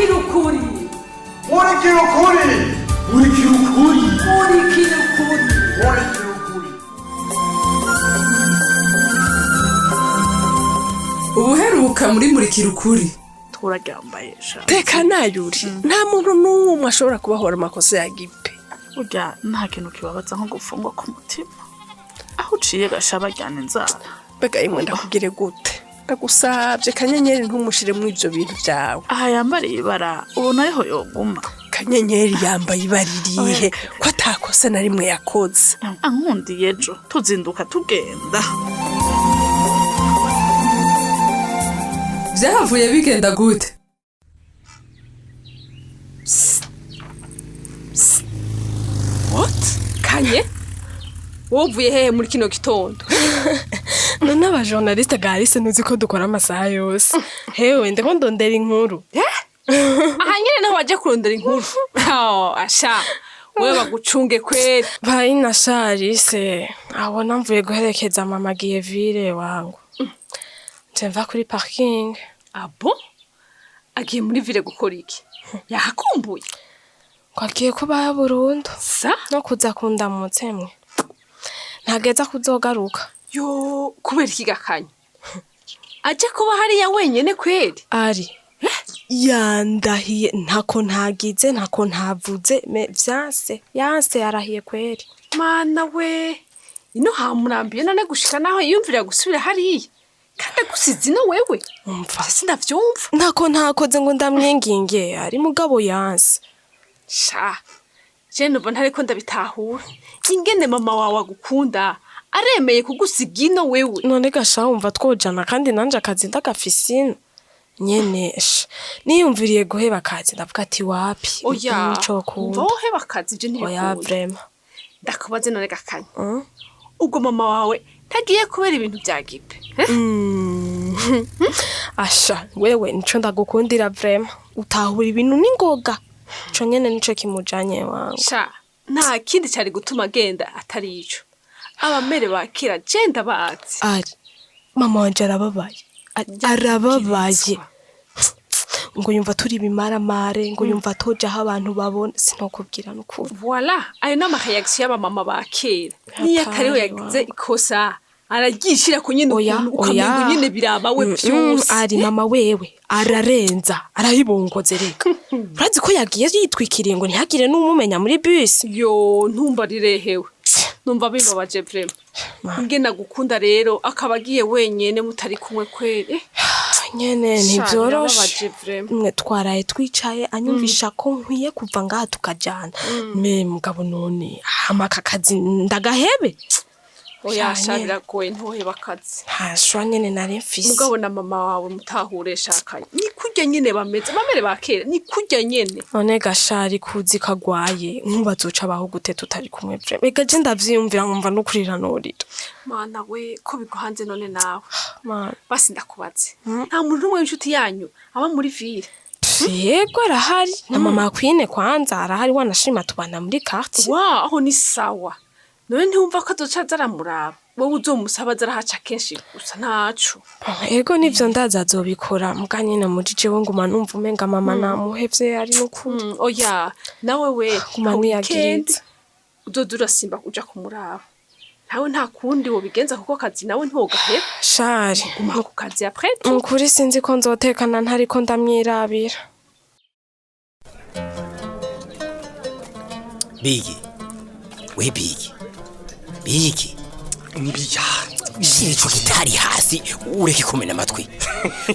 Murikira ukuri. Murikira ukuri. Murikira ukuri. Murikira ukuri. Murikira ukuri. Ubuheruka muri Murikira ukuri. Turaryambaye sha. Teka nayuri, nta muntu n'umwe ashobora kubahora amakosa ya Gipe. Burya nta kintu kibabaza nko gufungwa ku mutima, aho uciye gasha bajyana inzara. Mbega imwe, ndakugire gute? Ndagusabye, Kanyenyeri, ntumushire muri ivyo bintu vyawe. Aha yambariye ibara, ubona ariho yoguma. Kanyenyeri yambaye ibara irihe, ko atakosa na rimwe yakoze? Ankundiye ejo tuzinduka tugenda. Vyahavuye bigenda gute? What? Kanye, wowe uvuye hehe muri kino gitondo? None abajournaliste garise, ntuzi ko dukora amasaha yose? Hewe, ndiko ndondera inkuru. Aha nyene naho waje kurondera inkuru? Oh, asha wewe, bagucunge kweri. Bayina sharise, abona mvuye guherekeza mama, agiye ville wangu, nje mva kuri parking. Abo agiye muri ville gukora iki? Yahakumbuye? Ngo agiye kubayo burundu. Sa? No kuza kundamutse mwe, ntageza kuzogaruka. Yo, kubera iki gakanye aje kuba hariya wenyene kweri? Ari yandahiye, ntako ntagize, ntako ntavuze, mais vyanse, yanse, yarahiye kweri. Mana we, ino hamurambiye none gushika naho yiyumvira gusubira hariya kandi agusize ino wewe? Umva. Sinavyumva. Ntako ntakoze ngo ndamwinginge, ari mugabo yanse. Sha, je numva ntariko ndabitahura ingene mama wawe agukunda, aremeye kugusiga ino wewe. None gasha, wumva twojana kandi nanje akazi ndagafise ino nyene? Sha, niyumviriye guheba akazi, ndavuga ati wapi. Oya. Nico umva. kunda. Woheba akazi, ivyo Oya. ntibikunda. Vraiment. Ndakubaze none gakanye, ubwo mama wawe ntagiye kubera ibintu vya Gipe, eh? Asha wewe, nico ndagukundira vraiment, utahura ibintu n'ingoga. Ico nyene nico kimujanye wangu. Sha, nta kindi cari gutuma agenda atari ico. Abamere ba kera je ndabazi. Ari mama wanje arababaye. Arababaye ngo yumva turi ibimaramare, ngo yumva toja aho abantu babona, sinokubwira n'ukuri. Voilà, ayo ni amaréaction y'abamama ba kera. Niyo atariwe yagize ikosa, araryishira ku nyene. Oya. Ukuntu ukamengo Oya. nyene biraba we vyose. Ari mama wewe ararenza, arahibongoze. Reka, urazi ko yagiye yitwikiriye ngo ntihagire n'umumenya muri bisi. Yo, ntumva rirehewe, numva bimbabaje vraiment ingene agukunda, rero akaba agiye wenyene mutari kumwe kweri. Nyene. Sha, Ntivyoroshe. birababaje vraiment. Mwe twaraye twicaye anyumvisha ko nkwiye kuva ngaha tukajana, mais mugabo none hama aka kazi ndagahebe? Oya. Sha, Sha, nyene. biragoye, ntoheba akazi. Ntashwa nyene nari mfise. Mugabo na mama wawe mutahure shakanye, ni kurya nyene bameze bamere ba kera, ni kurya nyene. None gashari, kuzi kagwaye, nkubazoca abaho gute tutari kumwe? Vraiment, ega je ndavyiyumvira nkumva no kurira norira. Mana we, ko biguhanze none nawe. Mana. Basi ndakubaze, nta muntu n'umwe w'inshuti yanyu aba muri ville? Yego, arahari, na mama Queen kwanza arahari, wanashima tubana muri quartier. Wa, aho ni sawa. None ntiwumva ko azoca aza aramuraba? Wowe uzomusaba aza arahaca kenshi gusa, ntaco. Ego nivyo, ndaza azobikora, muga nyene muri jewe nguma numva umenga mama namuhevye, ari n'ukuri. Oya, nawe we Guma nta weekend niyagiriza. uzoza urasimba uja kumuraba. Nawe nta kundi wobigenza, kuko akazi nawe ntiwogaheba. Shari. Guma ku kazi après tout. Nukuri sinzi ko nzotekana ntariko ndamwirabira. Bigi we, Bigi, Bigi. Mbiya. Shira ico gitari hasi, ureke kumena amatwi.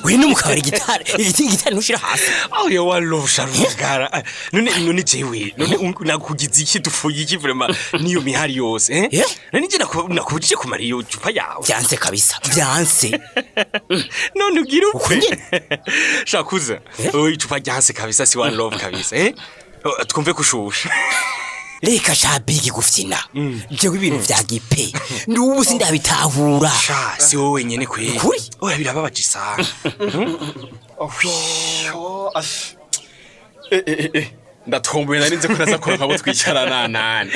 We no mukabari, gitari igiti, gitari ntushira hasi. Aho walosha rugara. None jewe none nakugize iki? Dufuye iki vraiment niyo mihari yose, eh? Eh? None je nakubujije kumara iyo cupa yawe? Vyanse kabisa, vyanse. None ugira Uko upfe. nyene. Shakuza. Eh? Oh, icupa ryanse kabisa, si one love kabisa, eh? Oh, twumve kushusha. Reka sha Bigi gufyina, jewe ibintu vya Gipe n'ubu sindabitahura. Sha, si wowe wenyene kwe. Ukuri? Oya, birababaje sana. Oh, ash. Eh, eh, eh. Ndatomboye, nari nzi ko naza kuronka abo twicarana nane.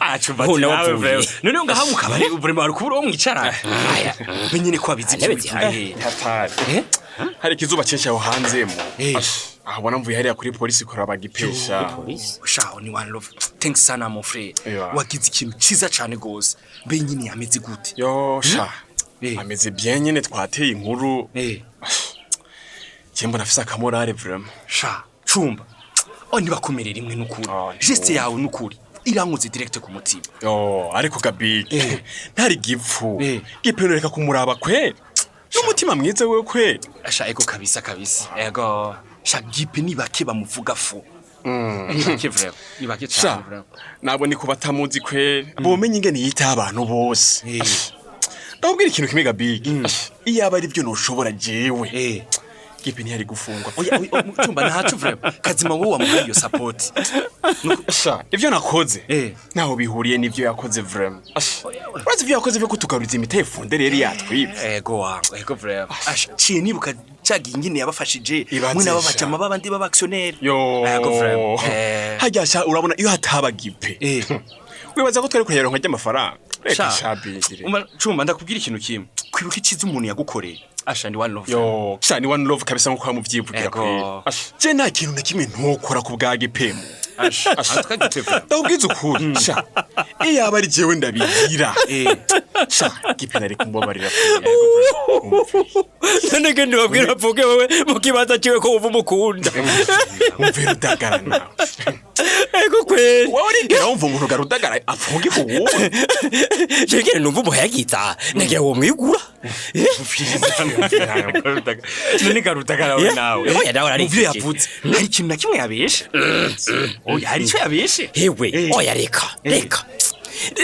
Acuba. Ubu nawe nawe upfuye. vraiment. None ngaha mu kabari vraiment ari kubura uwo mwicarana? Aya, menyene ko abizi Intebe ibyo zihari. bivuye. Hatari. Hari ikizuba cyinshi aho hanze mu. Eh. Ash. Aho ubona mvuye hariya kuri polisi kuraba gipesha. Shaho ni one love, thanks sana mon frère. Yeah. Wagize ikintu ciza cane gose. Mbe nyine yameze gute? Yo sha. Eh. Ameze bien nyene, twateye inkuru. Je mbona afise akamorale vraiment. Sha cumba, oh nibakomerera rimwe nukuri. Oh, Geste yawe nukuri irankoze direct ku mutima. Yo, ariko Gabi, ntari gipfu. Eh. Gipeno reka kumuraba kweli. N'umutima mwiza wewe kweli. Sha ego kabisa kabisa, ego sha, Gipe ni bake bamuvuga fu, ni bake vraiment, ni bake Sha, cyane vraiment. nabo ni kubatamuzi kweli. Bomenye ingene yitaho abantu bose. Ndabwira ikintu kimwe Gabi. Iyo aba ari byo noshobora jewe. Gipe ntiyari gufungwa. Oya oya, cumba ntaco vraiment, kazima wowe wamuhaye iyo support. Sha, ivyo nakoze ntaho bihuriye n'ivyo yakoze vraiment. Urazi ivyo yakoze vyo kutugaruriza imitahe fundere yari yatwibye. Ego wangu, ego vraiment. Asha ciye nibuka cagiye ingene yabafashije Ibaze mwe nabo sha. bajama babandi baba actionnaire. Yo. Ego vraiment. Harya sha, urabona iyo hataba Gipe. Wibaza ko twari kuyaronka ry'amafaranga. Reka sha bigire. Umva cumba, ndakubwira ikintu kimwe, kwibuka iciza umuntu yagukoreye, asha ni one love. Yo, sha ni one love kabisa nkuko muvyivugira Ego. kweli. Asha, je nta kintu na kimwe ntokora ku bwa Gipemu. Asha atwa Gipe vraiment. Ndakubwiza ukuri, sha. Iyo aba ari jewe ndabigira. Sha, Gipe nari kumubabarira kweli. None gende babwira avuge wewe mu kibanza ciwe ko wumva umukunda. Umve Rudagara nawe. Ego kweli. Wowe urigera wumva umuntu ga Rudagara afunga ikuwundi? Jegere numva umuhayagiza nagira uwo mwigura. None ga Rudagara we nawe. Oya, nawe Mu vyo ararengeye. yavuze hari ikintu na kimwe yabeshe? Oya, hari icyo yabeshe? Hewe, oya, reka reka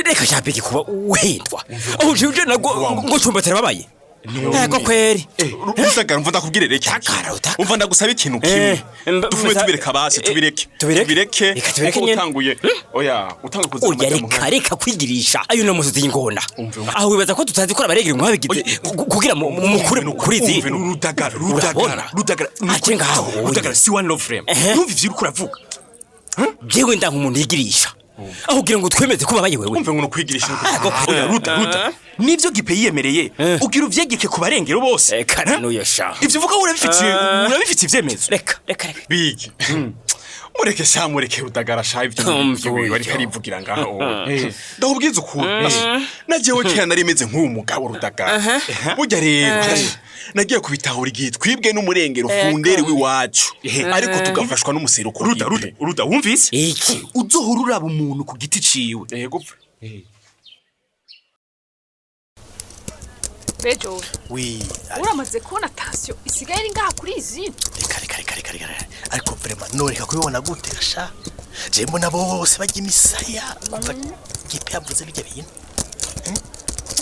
reka, shapiki kuba uhendwa aho uje nago ngo cumba terababaye. Ego kweli. Rudagara, umva ndakubwire reke. Takara, utakara. Umva ndagusaba ikintu kimwe. Dufume tubireka basi, tubireke. Tubireke? Tubireke. Reka tubireke Kuko nyene. utanguye. Oya, utanguye kuzana Oya, amajambo reka reka kwigirisha ayo no musozi y'ingona. Umve, umve. Aho wibaza ko tutazi ko abaregera mwabigize kugira mukure kuri izi. Umve, Rudagara, Urabona? Rudagara, Rudagara. Aje ngaho. Rudagara si one love frame. Numva ivyo uriko uravuga. Jewe ndanka umuntu yigirisha aho kugira ngo twemeze ko babaye wewe. Umve ngo nukwigirisha. Oya Ruda, Ruda, nivyo Gipe yiyemereye ugira uvyegeke ku barengero bose. Kana n'uyo sha. Ivyo uvuga urabifitiye ivyemezo? Reka reka reka. Bigi. Mureke sha, mureke Rudagara sha, ivyo Umve uyo. ariko arivugira ngaho. Ndakubwiza ukuri. Na jewe kera nari meze nk'uwo mugabo Rudagara. Burya rero nagiye kubitahura igihe twibwe n'umurengero funderi w'iwacu. Ariko tugafashwa n'umuseruko. Ruda, Ruda, Ruda, wumvise? Iki? Uzohora uraba umuntu ku giti ciwe. Yego. Bejo, Oui. uramaze kubona tension isigaye iri ngaha kuri izi? Reka reka reka reka reka reka. Ariko vraiment noreka kubibona gute gasha? Je mbona bose barya imisaya kuva Gipe yavuze bijya bintu.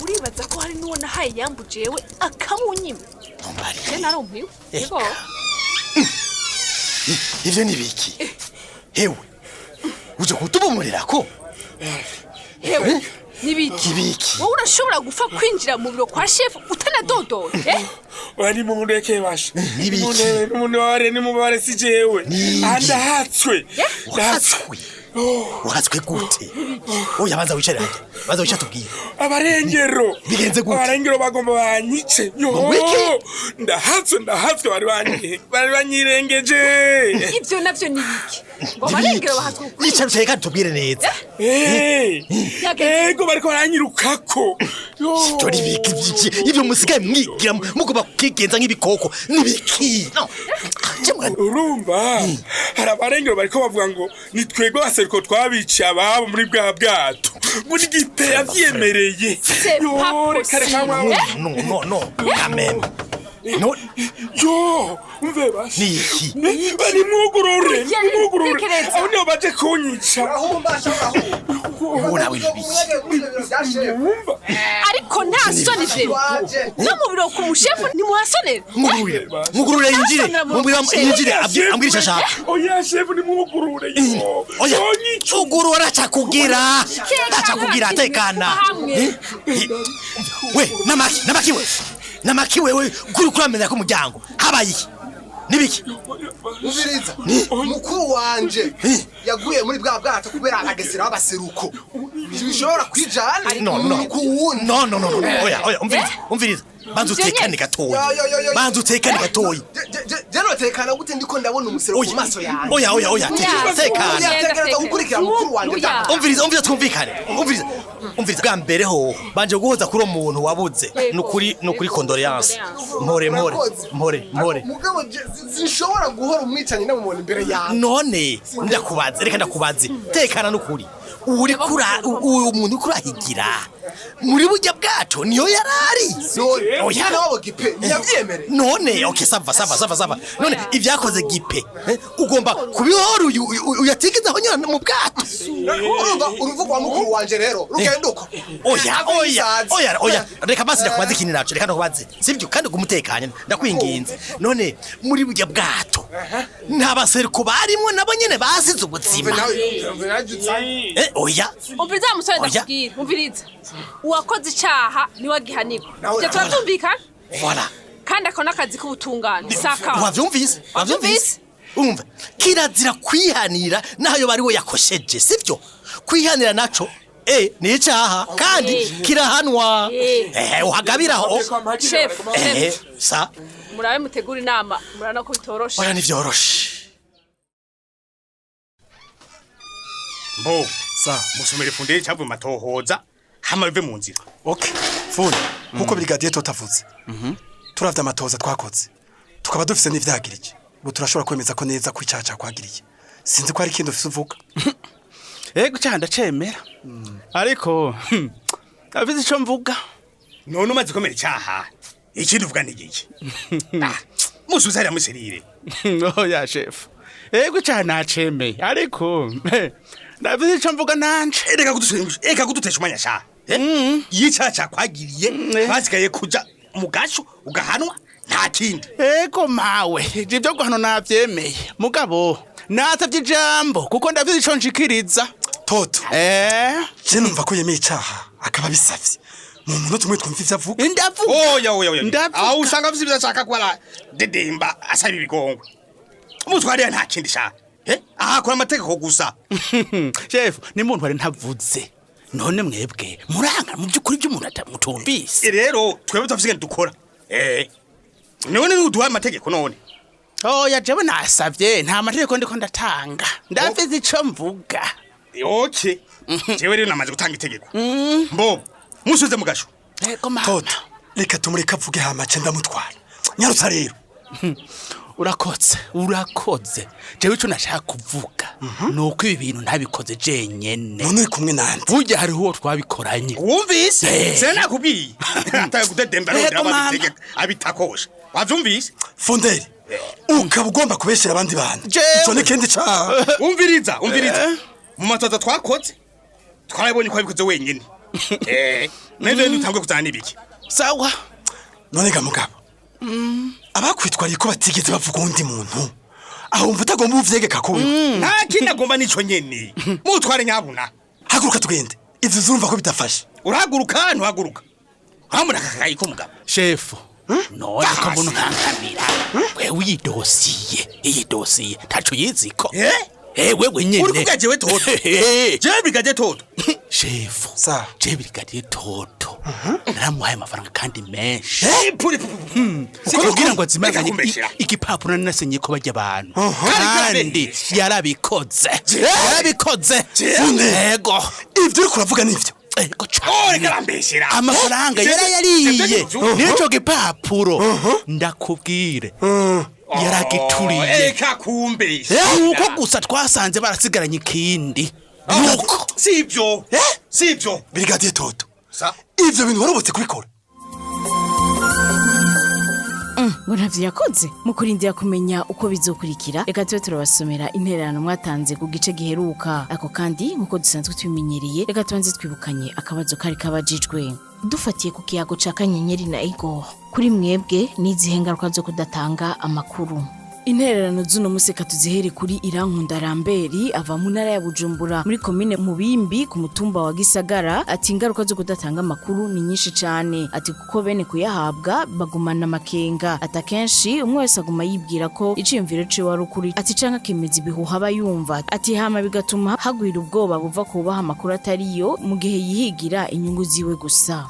Uribaza ko hari n'uwo nahaye yambu jewe akamunyima? Ntumbariye. Je narumpiwe. Eka. Yego. Ivyo ni biki? Hewe, uje kutubumurira ko? Hewe, nibiki? Ibiki? Wowe urashobora gupfa kwinjira mu biro kwa chef utanadodoye, eh? Oya, nimundeke basha. Nibiki? Nimundebe, nimundebare, nimubare, si jewe. Niki? Aha ndahatswe, ndahatswe. Uhatswe? Uhatswe gute? Oya, banza wicare hajya, banza wicare tubwire. Abarengero. Bigenze gute? Abarengero bagomba banyice. Yo. Ngo wiki? Ndahatswe, ndahatswe, bari banyirengeje. Ivyo navyo nibiki? Ngo abarengero bahatswe gukora? Yicara ucaye kandi tubwire neza. Eh. Yagenze. Ego, bariko baranyirukako. Yo. Ivyo ni biki byiki? Ivyo musigaye mwigira mugomba kwigenza nk'ibikoko nibiki? No. Je mwana. Urumva hari abarengero bariko bavuga ngo ni twebwe abaseruko twabiciye ababo muri bwa bwato, muri Gipe yavyemereye. C'est Yo, pas reka reka possible. mwa- No, no, no, quand même. No. Yo, umve basha. Ni iki? Nimwugurure, Oya, nimwugurure. tekereza. Abo nibo baje kunyica. Wowe nawe ibiki? Wumva. Ariko nta soni vero. No mu biro ku mushefu ntimuhasonera. Mwugurure, mwugurure yinjire, mwugurure yinjire, ambwire icyo ashaka. Oya shefu, nimwugurure. Yo. Oya, Yonyica. ugurura, aracakubwira, aracakubwira, atekana. Hamwe. We, namaki, namaki we, namaki wewe, kuri kuramenya ko umuryango habaye iki? Nibiki? Umviriza, mukuru wanje yaguye muri bwa bwato kubera abagesera b'abaseruko, ntibishobora kwijana No, no. ku wundi. No, no, no, no, oya, oya, umviriza, umviriza, banza utekane gatoyi, Yo, yo, yo, yo. banza utekane gatoyi. Jeno. Notekana gute ndiko ndabona umuseruko mu maso yanjye? Oya, oya, oya, tekana, tekana. Yategereza gukurikira mukuru wanje. Umviriza, umviriza twumvikane. Umviriza. Umviriza bwa mbere ho banje guhoza kuri uwo muntu wabuze. Nukuri nukuri condoléance. Mpore mpore mpore mpore. Mugabo sinshobora guhora umwicanyi namubona imbere yanjye. None ndakubaze, reka ndakubaze. Tekana nukuri. Uri kura uyu muntu kurahigira. Muri burya bwato niyo yarari. Oya nawe Gipe ntiyavyemere. None okay ça va ça va ça va ça va. None ivyakoze Gipe ugomba kubihora uyu uyatigizaho nyine mu bwato. Urumva uruvugo wa mukuru wanje rero rugenda uko. Oya oya oya oya reka basi ndakubaze ikintu naco, reka ndakubaze sibyo kandi gumutekanye ndakwinginze. None muri burya bwato nta baseruko barimwo nabo nyene basize ubuzima. Oya umviriza musore ndakubwira, umviriza uwakoze icaha niwe agihanirwa. Ivyo turavyumvikana? Voilà. Kandi ako n'akazi k'ubutungane saka. Wavyumvise? Wavyumvise? Umva kirazira kwihanira nayo bari we yakosheje sivyo? Kwihanira naco ni icaha kandi kirahanwa. Uhagabiraho chef. Sa murabe mutegura inama murana ko bitoroshe. Oya nivyoroshe. Mbo sa musomere funderi cyavuye matohoza hama bive mu nzira. Okay fundi nkuko brigadier totavuze turavye amatoza twakoze tukaba dufise n'ivyagirije ubu turashobora kwemeza ko neza ko icaha cakwagiriye. Sinzi ko hari ikindi ufise uvuga. Ego cyane ndacemera ariko abizi ico mvuga. None umaze komera icaha ikindi uvuga ni iki? Musubize hariya muserire. Oya chef ego icaha nacemeye ariko ndabizi ico mvuga nanje. Reka kudutesha umwanya sha. Iyo icaha cakwagiriye basigaye kuja mu gasho ugahanwa nta kindi. Ego mawe ivyo guhanwa navyemeye mugabo natavye ijambo kuko ndabizi ico nshikiriza. Toto je numva ko yemeye icaha akaba bisavye mu munota umwe twumva ivyo avuga. Ndavuga oya oya oya aho usanga afise ivyo ashaka kwara dedemba asaba ibigongwe umutwariya nta kindi sha. Aha kora amategeko gusa. Chef ni muntu wari ntavuze none mwebwe muranga mu byukuri by'umuntu atamutumvise. Rero twebwe tufise dukora none nuduha amategeko none. Oya jewe nasavye nta mategeko ndiko ndatanga ndavize ico mvuga. Okay jewe rero namaze gutanga itegeko. Mbo musubize mu gasho. Toto reka tumureka avuge hama ce ndamutwara nyarutsa rero. Urakoze urakoze jewe ico nashaka kuvuga nuko ibi bintu ntabikoze jenyene. None uri kumwe nande? Burya hariho uwo twabikoranye. Wumvise? Se nakubwiye ataye kudedemba rero abitegeka abitakosha. Wavyumvise? Fonderi ukaba ugomba kubeshera abandi bantu ico ni kindi caha. Umviriza umviriza mu matoza twakoze twarabonye ko abikoze wenyene. Nende dutangwe kuzana ibiki sawa. None ga mugabo abakwitwariye ko batigeze bavuga undi muntu ahumva utagomba uvyegeka ko wewe nta kindi agomba nico nyene mutware nyabuna. Haguruka tugende ivyo uzumva ko bidafashe. Urahaguruka ntuhaguruka hamuna kakayi ko mugabo chef none ko mbona nkankamira wewe iyi dosiye ntaco yiziko. Wewe nyene uri kugaje we toto. Jewe brigadier toto chef sa jewe brigadier toto naramuhaye amafaranga kandi menshi kugira ngo azimaganye igipapuro nasenye ko bajya abantu kandi yarabikoze yarabikoze. Yego ivyo uri kuravuga nivyo. Ego cyane amafaranga yarayariye nico gipapuro ndakubwire yaragituriye. Eka kumbesha nuko gusa twasanze barasigaranye ikindi nuko sivyo sivyo brigadier toto ivyo bintu warobotse kubikora. Ngo ntavyo yakoze mu kurindira kumenya uko bizokurikira. Reka tube turabasomera intererano mwatanze ku gice giheruka ako kandi nkuko dusanzwe tubimenyereye. Reka tubanze twibukanye akabazo kari kabajijwe dufatiye ku kiyago ca Kanyenyeri na Igor. Kuri mwebwe n'izihe ngaruka zo kudatanga amakuru? Intererano z'uno museka tuzihere kuri Irankunda Ramberi ava mu ntara ya Bujumbura muri komine Mubimbi ku mutumba wa Gisagara. Ati ingaruka zo kudatanga amakuru ni nyinshi cyane, ati kuko bene kuyahabwa bagumana makenga, ati akenshi umwe wese aguma yibwira ko iciyumviro ciwe ari ukuri, ati canke akemeza ibihuha aba yumva, ati hama bigatuma hagwira ubwoba buva kubaha amakuru atariyo mu gihe yihigira inyungu ziwe gusa.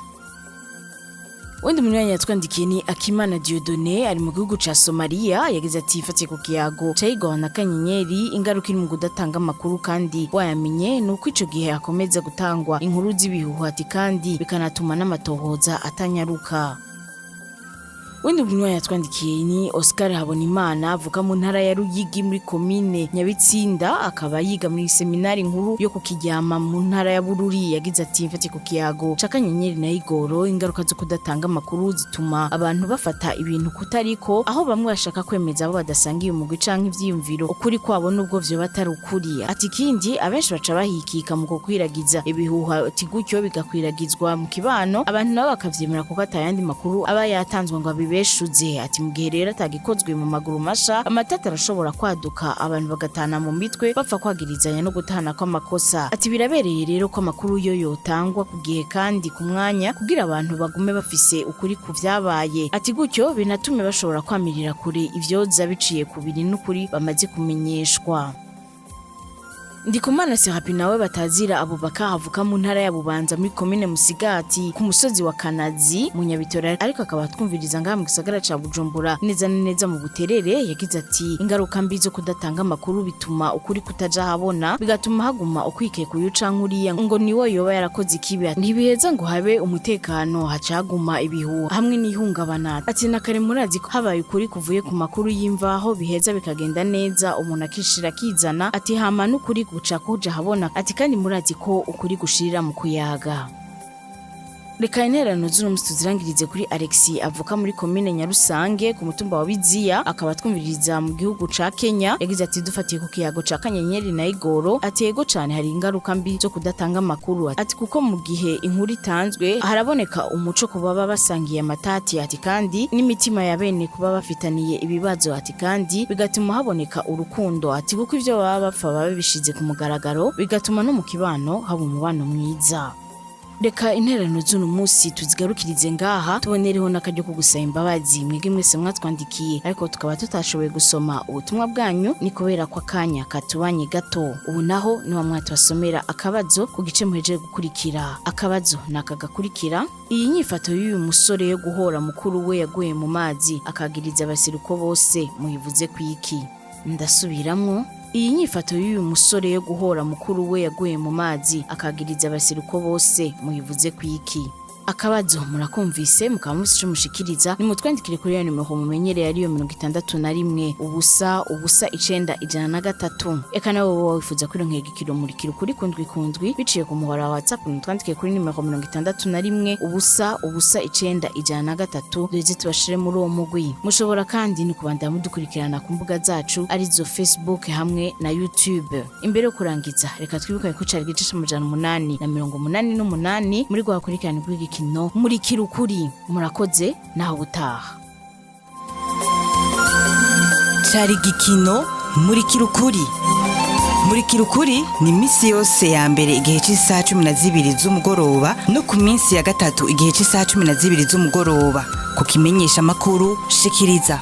Undi munywanyi yatwandikiye ni Akimana Dieudonné, ari mu gihugu ca Somalia. Yagize ati: "Fatiye ku kiyago ca Igor na Kanyenyeri, ingaruka iri mu kudatanga amakuru kandi wayamenye ni uko ico gihe hakomeza gutangwa inkuru z'ibihuha, ati kandi bikanatuma n'amatohoza atanyaruka." Undi munywanyi yatwandikiye ni Oscar Habonimana, avuka mu ntara ya Ruyigi muri komine Nyabitsinda, akaba yiga muri seminari nkuru yo kukiryama mu ntara ya Bururi. Yagize ati: "Mfatiye ku kiyago ca Kanyenyeri na Igoro, ingaruka zo kudatanga amakuru zituma abantu bafata ibintu kutariko, aho bamwe bashaka kwemeza abo badasangiye umugwi canke ivyiyumviro ukuri kwabo nubwo vyoba atari ukuri. Ati ikindi, abenshi baca bahikika mu kukwiragiza ibihuha, ati gutyo bigakwiragizwa mu kibano, abantu nabo bakavyemera kuko atayandi makuru aba yatanzwe ngo abibeshuze. Ati mu gihe rero atagikozwe mu maguru masha, amatata arashobora kwaduka, abantu bagatana mu mitwe bapfa kwagirizanya no gutana kw'amakosa. Ati birabereye rero ko amakuru yo yotangwa ku gihe kandi ku mwanya kugira abantu bagume bafise ukuri ku vyabaye. Ati gutyo binatume bashobora kwamirira kure ivyoza biciye ku biri n'ukuri bamaze kumenyeshwa." Ndikumana Serapi nawe batazira Abubakar, avuka mu ntara ya Bubanza muri komine Musigati ku musozi wa Kanazi mu Nyabitora, ariko akaba atwumviriza ngaha mu gisagara ca Bujumbura neza na neza mu Buterere. Yagize ati: "Ingaruka mbi zo kudatanga amakuru bituma ukuri kutaja habona, bigatuma haguma ukwikeka uyu canke uriya ngo niwe yoba yarakoze ikibi. Ntibiheza ngo habe umutekano, hacaguma ibihuha hamwe n'ihungabana. Ati na kare murazi ko habaye ukuri kuvuye ku makuru y'imvaho biheza bikagenda neza, umuntu akishira akizana. Ati hama n'ukuri guca kuja habona. Ati kandi murazi ko ukuri gushirira mu kuyaga." Reka intererano z'uno musi tuzirangirize kuri Alexis, avuka muri komine Nyarusange ku mutumba wa Biziya, akaba atwumviriza mu gihugu ca Kenya. Yagize ati: "Dufatiye ku kiyago ca Kanyenyeri na Igoro, ati yego cane, hari ingaruka mbi zo kudatanga amakuru. Ati kuko mu gihe inkuru itanzwe haraboneka umuco ku baba basangiye amatati, ati kandi n'imitima ya bene kuba bafitaniye ibibazo. Ati kandi bigatuma haboneka urukundo, ati kuko ivyo baba bapfa baba babishize ku mugaragaro, bigatuma no mu kibano haba umubano mwiza." Reka intererano z'uno munsi tuzigarukirize ngaha, tubonereho n'akaryo ko gusaba imbabazi mwebwe mwese mwatwandikiye ariko tukaba tutashoboye gusoma ubutumwa bwanyu, ni kubera ko akanya katubanye gato. Ubu naho niwa mwatubasomera akabazo ku gice muhejeje gukurikira. Akabazo ni aka gakurikira: iyi nyifato y'uyu musore yo guhora mukuru we yaguye mu mazi akagiriza abaseruko bose, muyivuze kwiki? Ndasubiramwo: iyi nyifato y'uyu musore yo guhora mukuru we yaguye mu mazi akagiriza abaseruko bose, muyivuze kwiki? Akabazo murakumvise, mukaba mufise ico mushikiriza, nimutwandikire kuri iyo nimero mumenyereye, ariyo 61 0 0 9 103. Eka nawe woba wifuza kwironkera igikiro murikira ukuri kundwi kundwi biciye ku muhora wa WhatsApp, mutwandikire kuri nimero 61 0 0 9 103, duheze tubashire muri uwo mugwi. Mushobora kandi ni kubandanya mudukurikirana ku mbuga zacu, arizo Facebook hamwe na YouTube. Imbere yo kurangiza, reka twibukanye ko cari igice c'888 muri rwa kurikirana rw'igikino Murikira Ukuri. Murakoze, naho ubutaha. Cari igikino Murikira Ukuri. Murikira Ukuri ni iminsi yose ya mbere igihe cy'isaha 12 z'umugoroba no ku minsi ya gatatu igihe cy'isaha 12 z'umugoroba ku kimenyesha amakuru Shikiriza.